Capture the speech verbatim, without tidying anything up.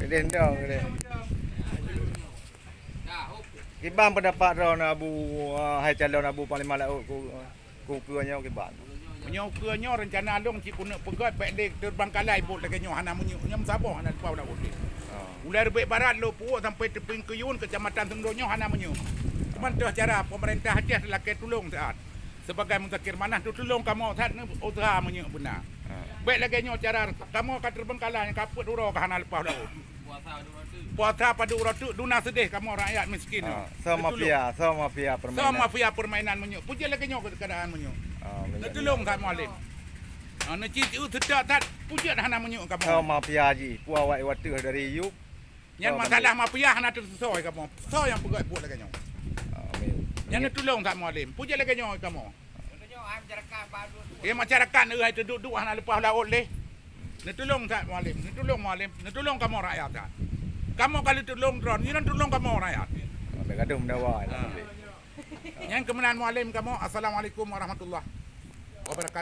Gede ndong gede. Kiban pendapat droeneuh Abu, ah, hai calon Abu Panglima Laôt ku, ku keue nyoe kiban? Meunyoe keue nyoe rencana lôn cit keuneuk peugöt bèk lé terbangkalai bot lagèe nyoe hana meunyeuk. Nyoe meusaboh hana leupah u laôt lé. Ah. Ulèe Reubek Barat lôn puwoe sampai Teupeung Keuyun, Kecamatan Seungdo nyoe hana meunyeuk. Cuman toh cara pemerintah Aceh lakèe tulông saat. Sebagai muzakir manah teutulông kamoe that neuuseuha meunyeuk beuna. Ah. Bèk lagèe nyoe cara kamoe ka terbengkalai ka peuet uroe ka hana leupah laôt. Puasa padub uroe teuk duna seudeh kamoe rakyat miskin nyoe. Ah, soe mafia, soe mafia permainan. Soe mafia permainan meunyeuk. Peue jeuet lagèe nyoe keuadaan meunyeuk. Ah, meunyeuk. Neutulông that Mualem. Ah, neuci seutôt that peue jeuet hana meunyeuk kamoe. Soe mafia jih, peue awai watèe dari yup. Nyan masalah mafia hana teuseusoi kamoe. Soe nyang peugöt buet lagèe nyoe? Amin. Nyan neutulông that Mualem. Peue jeuet lagèe nyoe kamoe? Ya, masyarakat neuh hai teuduek-duek hana leupah laôt lé. Neutulông that Mualem. Neutulông Mualem. Neutulông kamoe rakyat that. Kamoe ka lheueh tulông droe, nyan tulông kamoe rakyat. Sampai gadoh meudawa. Ah. Nyan keumeunang Mualem kamoe. Assalamualaikum warahmatullahi wabarakatuh.